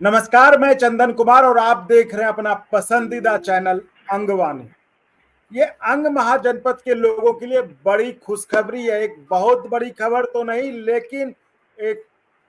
नमस्कार, मैं चंदन कुमार और आप देख रहे हैं अपना पसंदीदा चैनल अंगवाणी। ये अंग महाजनपद के लोगों के लिए बड़ी खुशखबरी है। एक बहुत बड़ी खबर तो नहीं, लेकिन एक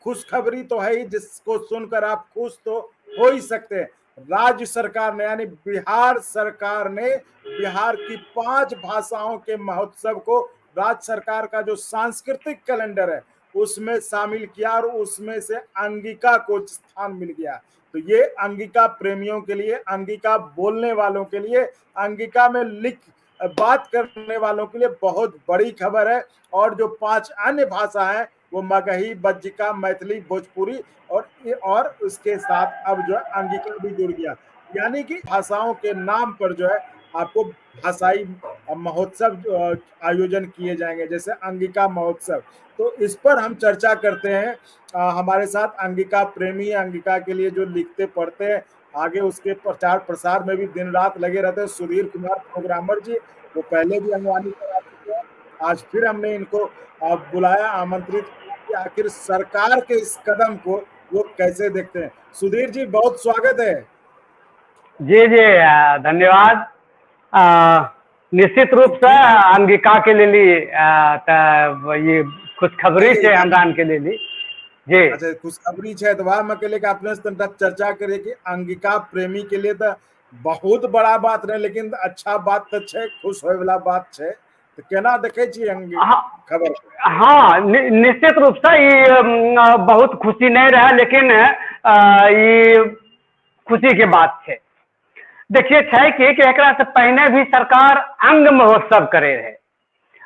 खुशखबरी तो है ही, जिसको सुनकर आप खुश तो हो ही सकते हैं। राज्य सरकार ने यानी बिहार सरकार ने बिहार की 5 भाषाओं के महोत्सव को राज्य सरकार का जो सांस्कृतिक कैलेंडर है उसमें शामिल किया और उसमें से अंगिका को स्थान मिल गया। तो ये अंगिका प्रेमियों के लिए, अंगिका बोलने वालों के लिए, अंगिका में लिख बात करने वालों के लिए बहुत बड़ी खबर है। और जो 5 अन्य भाषा है वो मगही, बज्जिका, मैथिली, भोजपुरी और उसके साथ अब जो है अंगिका भी जुड़ गया। यानी कि भाषाओं के नाम पर जो है आपको भाषाई महोत्सव आयोजन किए जाएंगे, जैसे अंगिका महोत्सव। तो इस पर हम चर्चा करते हैं। हमारे साथ अंगिका प्रेमी, अंगिका के लिए जो लिखते पढ़ते हैं, आगे उसके प्रचार प्रसार में भी दिन रात लगे रहते हैं, सुधीर कुमार प्रोग्रामर जी, वो पहले भी अंगवाणी पर आ चुके हैं। आज फिर हमने इनको बुलाया, आमंत्रित कि आखिर सरकार के इस कदम को वो कैसे देखते हैं। सुधीर जी, बहुत स्वागत है। जी जी, धन्यवाद। निश्चित रूप से अंगिका के लिए ये खुशखबरी है हमरा के लिए जी। अच्छा, खुशखबरी है तो वह के लिए अपने से चर्चा करे कि अंगिका प्रेमी के लिए तो बहुत बड़ा बात नहीं, लेकिन अच्छा बात तो है, खुश होए वाला बात है। तो केना देखे छी अंगिका खबर? हाँ, निश्चित रूप से ये बहुत खुशी नहीं रहा, लेकिन ये खुशी के बात है। देखिए छै कि एकरा से पहले भी सरकार अंग महोत्सव करे रहे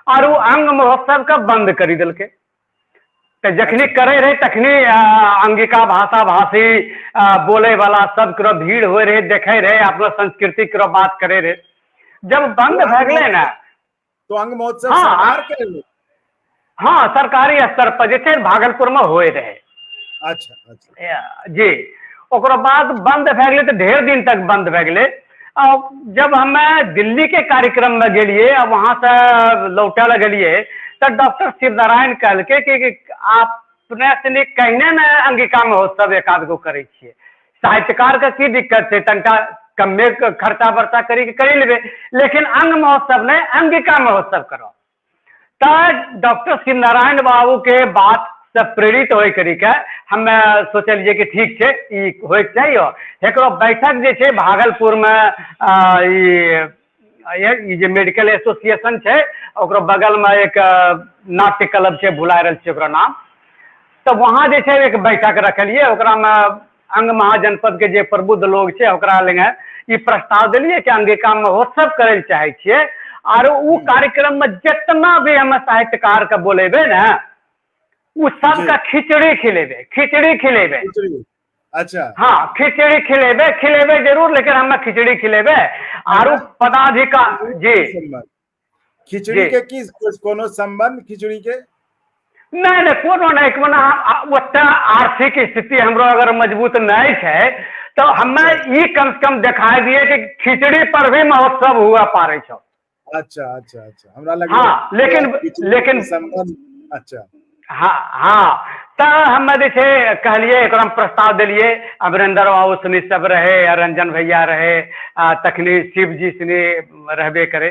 और वो अंग महोत्सव का बंद करी दिलके। तो जखनी करे रहे तखनी अंगिका भाषा भाषी बोले वाला सब के भीड़ हो रहे, देखे रहे, अपना संस्कृति के बात करे रहे। जब बंद भए गेलै ना तो अंग महोत्सव सरकार के? हाँ, सरकारी स्तर पर जे भागलपुर में होए रहे। अच्छा अच्छा जी। ओकरा बाद बंद भए गेलै तो ढेर दिन तक बंद भए गेलै। जब हमें दिल्ली के कार्यक्रम में गेलिए आ वहां से लौटे लगलिए तो डॉक्टर शिवनारायण कहलकै कि आप अपने से कहने ने अंगिका महोत्सव एक आध गो करै छियै, साहित्यकार के की दिक्कत छै, तनिका कमे खर्चा बर्चा करी के करी लेबै, लेकिन अंग महोत्सव नहीं, अंगिका महोत्सव करो। तो डॉक्टर शिवनारायण बाबू के बात से प्रेरित होय करी के हमे सोचलिए कि ठीक छै, ई होइके चाहिए। एकरो बैठक जे छै भागलपुर में ई जे मेडिकल एसोसिएशन छै ओकरो बगल में एक नाट्य क्लब छै, भुला रहल छै ओकरा नाम, तो वहाँ जे छै एक बैठक रखलिए। ओकरा में अंग महाजनपद के जे प्रबुद्ध लोग छै ओकरा लगे ई प्रस्ताव देलिए कि अंगिका महोत्सव करै लए चाहै छियै और उ कार्यक्रम में जितना भी हम साहित्यकार के बोलेबै ने उ सबका खिचड़ी खिलेबै, खिचड़ी खिलेबै। अच्छा। हाँ, खिचड़ी खिलेबै, खिलेबै जरूर, लेकिन हमें खिचड़ी खिलेबै। आरो पदाधिकारी जी खिचड़ी के की कोनो संबंध खिचड़ी के? नहीं नहीं, कोनो नहीं। मने ओते आर्थिक स्थिति हमरो अगर मजबूत नहीं है तो हमें ई कम से कम दिखाई दिए कि खिचड़ी पर भी महोत्सव हुआ पारे छो। अच्छा अच्छा अच्छा, हमरा लगे। हाँ, लेकिन लेकिन संबंध। अच्छा। हाँ हाँ, तो हम जे छै कहलिए, एकरा प्रस्ताव देलिए। अमरेंद्र बाबू सनी सब रहे, रंजन भैया रहे, तखनी शिव जी सनी रहबे करे।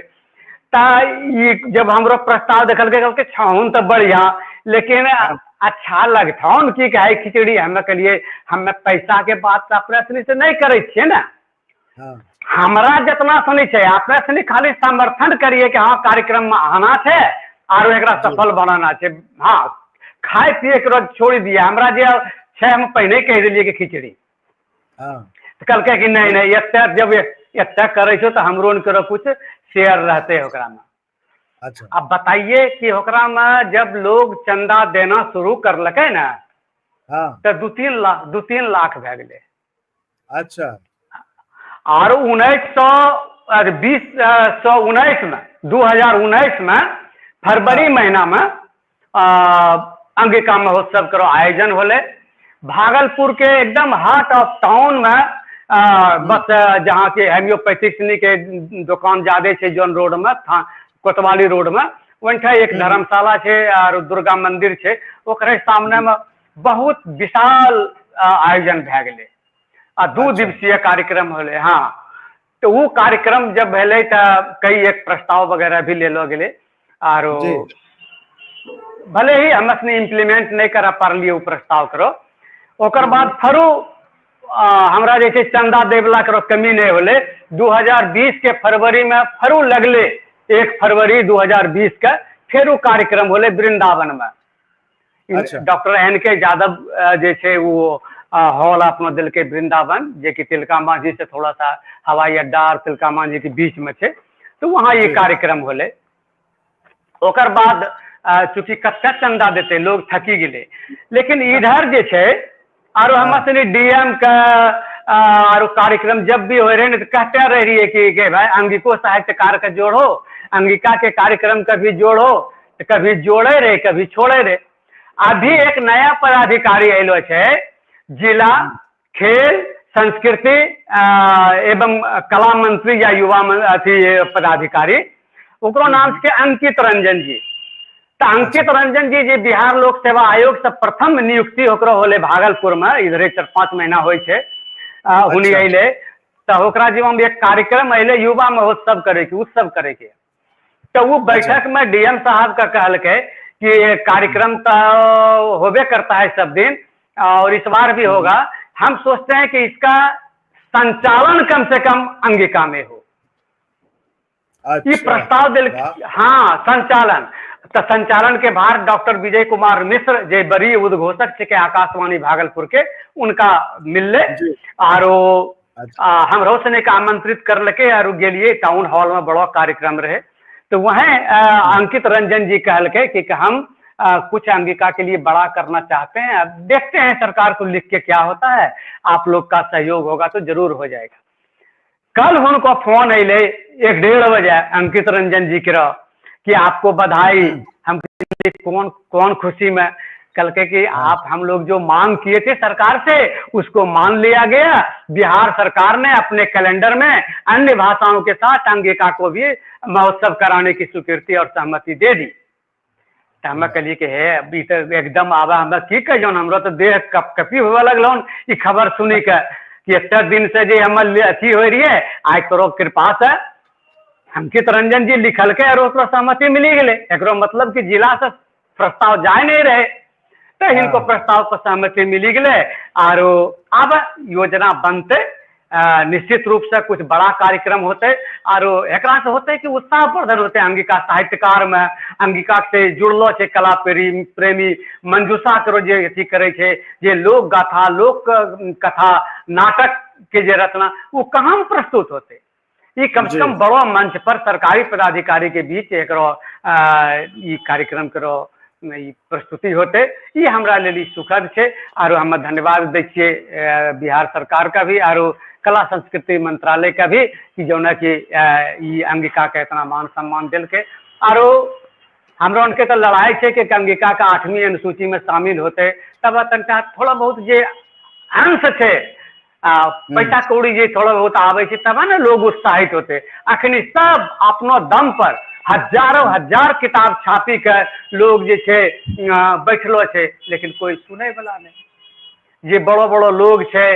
त ई जब हमरो प्रस्ताव देखलकै कहलकै छहुन तो बढ़िया, लेकिन अच्छा लगथौन की कहे खिचड़ी। हमे कहलिए हमे पैसा के बात अपने सनी से नहीं करै छियै ने। हाँ। हमरा जितना सुनी छै अपने सनी खाली समर्थन करिए कि हाँ कार्यक्रम में आना छै आरो एकरा सफल बनाना छै। हाँ, खाए पिए के रोज छोड़ दिया, हमरा जे छै हम पहले कहि देलिए कि खिचड़ी। हाँ। तो कहलकै कि नहीं नहीं, एते जब एते करै छौ तो हमरो ने कुछ शेयर रहते ओकरा में। अच्छा। अब बताइए कि ओकरा में जब लोग चंदा देना शुरू करलकै ना, हाँ, तो 2-3 लाख भए गेलै। अच्छा। और 2019 में 2019 में फरवरी महीना में अंगिका महोत्सव करो आयोजन होले भागलपुर के एकदम हार्ट ऑफ टाउन में। बस जहाँ के होम्योपैथिक के दुकान ज्यादा छै जोन रोड में, कोतवाली रोड में, वहीं एक धर्मशाला छै और दुर्गा मंदिर छै, ओकरे सामने में बहुत विशाल आयोजन भए गेलै। आ 2 दिवसीय कार्यक्रम होलै। हाँ, तो वो कार्यक्रम जब भेलै तऽ कई एक प्रस्ताव वगैरह भी लेलो गेलै, आरो भले ही हम अपने इम्प्लीमेंट नहीं करा पारलियै ओ प्रस्ताव करो। ओकर बाद फेरो हमरा जे छै चंदा दै वाला करो कमी नहीं होलै। 2020 के फरवरी में फेरो लगले 1 फरवरी 2020 के फेरो कार्यक्रम होलै वृंदावन में। Doctor NK. यादव जे छै वो हॉल अपनो देलकै वृंदावन, जे कि तिलका मांझी से थोड़ा सा हवाई अड्डा और तिलका मांझी के बीच में छै, तो वहाँ ये कार्यक्रम होलै। ओकर बाद चूँकि कते चंदा देते लोग थकी गेलै, लेकिन इधर जे छै आरो हमर सनी डीएम के आरो कार्यक्रम जब भी हो रहे ने तो कहते रह रही है कि भाई अंगिको साहित्यकार के जोड़ो, अंगिका के कार्यक्रम कभी जोड़ो, तो कभी जोड़े रहे कभी छोड़े रहे। अभी एक नया पदाधिकारी अयलो छै, जिला खेल संस्कृति एवं कला मंत्री या युवा अथी पदाधिकारी, ओकरो नाम छै अंकित रंजन जी। तो अंकित रंजन जी जे बिहार लोक सेवा आयोग से प्रथम नियुक्ति ओकरो होले भागलपुर में, इधरे 4-5 महीना होइ छै हुनी अयले। तो ओकरा जीवन एक कार्यक्रम अयले युवा महोत्सव करे के, उत्सव करे के, तो वो बैठक में डीएम साहब का कहलकै कि कार्यक्रम तो होबे करता है सब दिन और इस बार भी होगा, हम सोचते हैं कि इसका संचालन कम से कम अंगिका में हो। ये प्रस्ताव दिल, हाँ संचालन, तो संचालन के भार डॉक्टर विजय कुमार मिश्र जे बड़ी उद्घोषक के आकाशवाणी भागलपुर के, उनका मिलले आरो हमरो से के आमंत्रित कर लके और गेलिए टाउन हॉल में बड़ा कार्यक्रम रहे। तो वहीं अंकित रंजन जी कहलके कि हम कुछ अंगिका के लिए बड़ा करना चाहते हैं, अब देखते हैं सरकार को लिख के क्या होता है, आप लोग का सहयोग होगा तो जरूर हो जाएगा। कल उनको फोन अले 1-1:30 बजे अंकित रंजन जी के कि आपको बधाई। हम कौन कौन खुशी में, कल के कि आप हम लोग जो मांग किए थे सरकार से उसको मान लिया गया, बिहार सरकार ने अपने कैलेंडर में अन्य भाषाओं के साथ अंगिका को भी महोत्सव कराने की स्वीकृति और सहमति दे दी। तो हमें कहलिए कि हे अभी तो एकदम आवा हमरा की कह जौन, हमरा तो देह कपकपी हुए लगल ई खबर सुनी के कि इतना दिन से जे हमर अथी हो रही है, आइ तोरो कृपा से अंकित रंजन जी लिखल के और ओकरो सहमति मिली गेलै। एकरो मतलब कि जिला से प्रस्ताव जाए नहीं रहे, तो हिनको प्रस्ताव पर सहमति मिली गेलै आरो अब योजना बनते निश्चित रूप से कुछ बड़ा कार्यक्रम होते आरो एकरा से होते कि उत्साह वर्धन होते अंगिका साहित्यकार में, अंगिका से जुड़लो छै कला प्रेमी मंजूषा करो जे अथी करे छै, जे लोक गाथा लोक कथा नाटक के जे रचना वो कहाँ प्रस्तुत होते। ये कम से कम बड़ो मंच पर सरकारी पदाधिकारी के बीच एकरो ई कार्यक्रम करो ई प्रस्तुति होते, ये हमरा लेल सुखद छै। आरो हम धन्यवाद दै छियै बिहार सरकार का भी आरो कला संस्कृति मंत्रालय का भी कि जौना कि ई अंगिका के इतना मान सम्मान दिलके। आरो हमरा उनके तो लड़ाई छै कि अंगिका का 8वीं अनुसूची में शामिल होते, तब तनका थोड़ा बहुत जे अंश छै पैसा कौड़ी जे थोड़ा बहुत आबै छै तब ने लोग उत्साहित होते। अखनी सब अपनो दम पर हजारों हजार किताब छापी के लोग जे छै बैठलो छै, लेकिन कोई सुनै वाला नहीं। जे बड़ो बड़ो लोग छै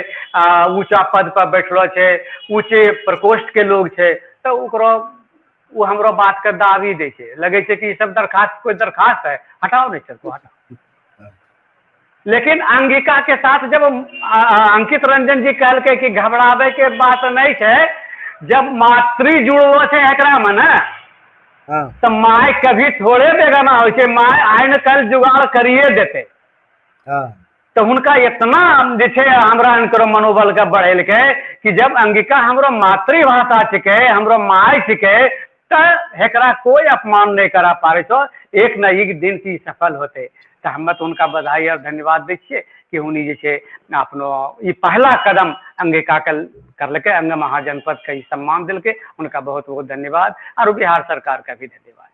ऊंचा पद पर बैठलो छै, ऊंचे प्रकोष्ठ के लोग छै, तो ओकरो वो हमरो बात के दाबी दै छै, लगै छै कि ई सब दरखास्त कोई दरखास्त है, हटाओ नहीं चलतो हटाओ। लेकिन अंगिका के साथ जब अंकित रंजन जी कहलकै कि घबराबे के बात नहीं छै, जब मातृ जुड़लो छै एकरा में ने तो my कभी थोड़े बेगाना होइ छै, my आइ न कल जुगाड़ करिए देते। तो हुनका इतना जे छै हमरा हिनकरो मनोबल के बढ़ेलकै कि जब अंगिका हमरो मातृभाषा छिकै, हमरो my छिकै, तऽ एकरा कोई अपमान नहीं करा पारे छो, एक न एक दिन की सफल होते। तो हम तो उनका बधाई और धन्यवाद दै छियै कि उनी जे छै अपनो ई पहला कदम अंगिका के करलकै, अंग महाजनपद के ई सम्मान दिलकै, उनका बहुत बहुत धन्यवाद और बिहार सरकार का भी धन्यवाद।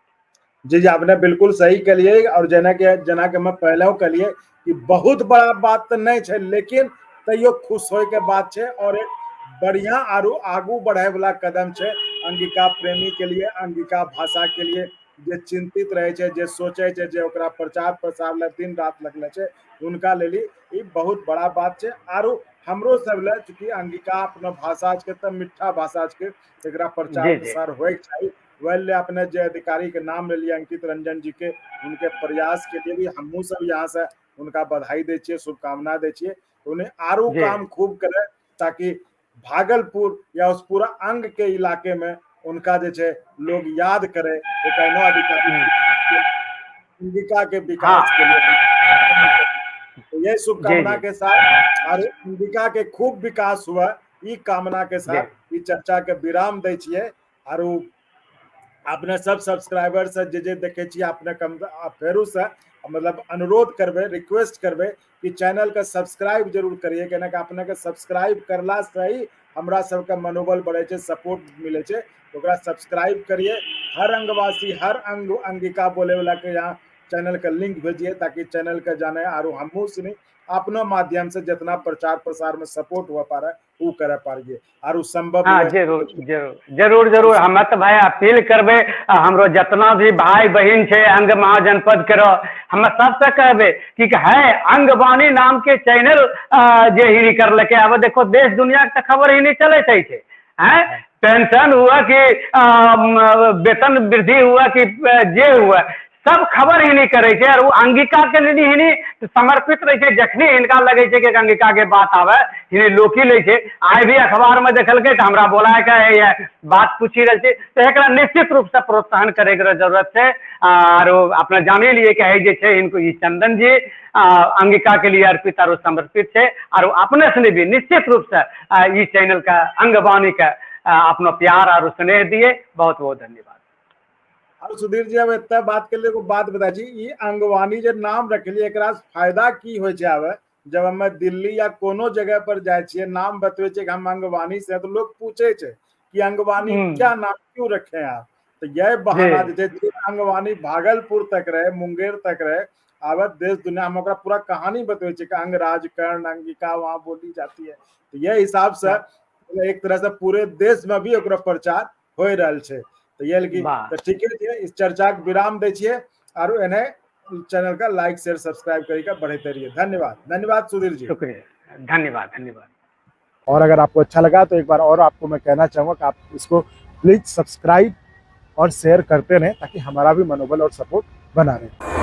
जी जी, आपने बिल्कुल सही कहलिए। और जना के मैं पहले कहलिए कि बहुत बड़ा बात तो नहीं है, लेकिन तैयो खुश होए के बात है और एक बढ़िया आरू आगू बढ़े वाला कदम है अंगिका प्रेमी के लिए, अंगिका भाषा के लिए, जे चिंतित रहे छै, जे सोचे छै, जे ओकरा प्रचार प्रसार ला दिन रात लगले छै, उनका लेली ई बहुत बड़ा बात छै। आरू हमरो सब ले चूंकि अंगिका अपना भाषा के त मिठा भाषा के एकरा प्रचार जी जी प्रसार होए के चाही। वह ले अपने जे अधिकारी के नाम ले लिया अंकित रंजन जी के, उनके प्रयास के लिए भी हमहूँ सब यहाँ से उनका बधाई दै छियै, शुभकामना दै छियै। उन्हें आरो काम खूब करे ताकि भागलपुर या उस पूरा अंग के इलाके में उनका जे छै लोग याद करे एक एहनो अधिकारी अंगिका के विकास के लिए। तो यही शुभकामना के साथ और अंगिका के खूब विकास हुआ ई कामना के साथ ई चर्चा के विराम दै छियै। आरो अपने सब सब्सक्राइबर से जे जे देखे छियै अपने कम फेरू से मतलब अनुरोध करबै, रिक्वेस्ट करबै कि चैनल के सब्सक्राइब जरूर करिए, केना कि अपने के सब्सक्राइब करला से ही हमरा सबके मनोबल बढ़े छै, सपोर्ट मिले छै। ओकरा सब्सक्राइब करिए। हर अंगवासी, हर अंग अंगिका बोले वाला के यहाँ चैनल के लिंक भेजिए ताकि चैनल के जाने आरो हमहूँ सुनी अपनो माध्यम से जितना प्रचार प्रसार में सपोर्ट हुआ पा रहा है वो करे पारिए आरो संभव हाँ, हुए। जरूर जरूर जरूर जरूर। हमे तऽ भाई अपील करबै, हमरो जितना भी भाई बहिन छै अंग महाजनपद के रह, हमे सबसे कहबै कि है अंगवाणी नाम के चैनल जे ही करलकै। अब देखो देश दुनिया के खबर ही नहीं चलैत छै, हैं पेंशन हुआ कि वेतन वृद्धि हुआ कि जे हुआ सब खबर ही नहीं करे छै। और वो अंगिका के लिए ही नहीं समर्पित रहे छै। जखनी हिनका लगे छै कि अंगिका के बात आवे हिनी लोकी लै छै। आइ भी अखबार में देखलकै तऽ हमरा बोलाय के है बात पूछी रहल छै, तऽ एकरा निश्चित रूप से प्रोत्साहन करे के जरूरत छै। आर अपना जानि लिए कि है जे छै हिनको ई चंदन जी अंगिका के लिए अर्पित आरो समर्पित छै। आर अपने से भी निश्चित रूप से ई चैनल के अंगवाणी के अपनो प्यार आरो स्नेह दिए। बहुत बहुत धन्यवाद। और सुधीर जी अब इतना बात के लिए एगो बात बता जी, ई अंगवाणी जे नाम रखलिए एकरा फायदा की होइ छै? आबे जब हम दिल्ली या कोनो जगह पर जाय छियै नाम बतबै छियै कि हम अंगवाणी से, तो लोग पूछे छै कि अंगवाणी क्या नाम क्यों रखे हैं आप? तो यह बहाना जे छै अंगवाणी भागलपुर तक रहे, मुंगेर तक रहे, आब देश दुनिया हम ओकरा पूरा कहानी बतबै छियै कि अंगराज कर्ण अंगिका वहां बोली जाती है। तो यह हिसाब से एक तरह से पूरे देश में भी ओकरा प्रचार हो रहल छै। तो ये लगी तो ठीक है, इस चर्चा के विराम दै छियै आरो एने चैनल का लाइक शेयर सब्सक्राइब करी के बढ़ते रहिए। धन्यवाद, धन्यवाद सुधीर जी, शुक्रिया, धन्यवाद, धन्यवाद। और अगर आपको अच्छा लगा तो एक बार और आपको मैं कहना चाहूँगा कि आप इसको प्लीज सब्सक्राइब और शेयर करते रहें ताकि हमारा भी मनोबल और सपोर्ट बना रहे।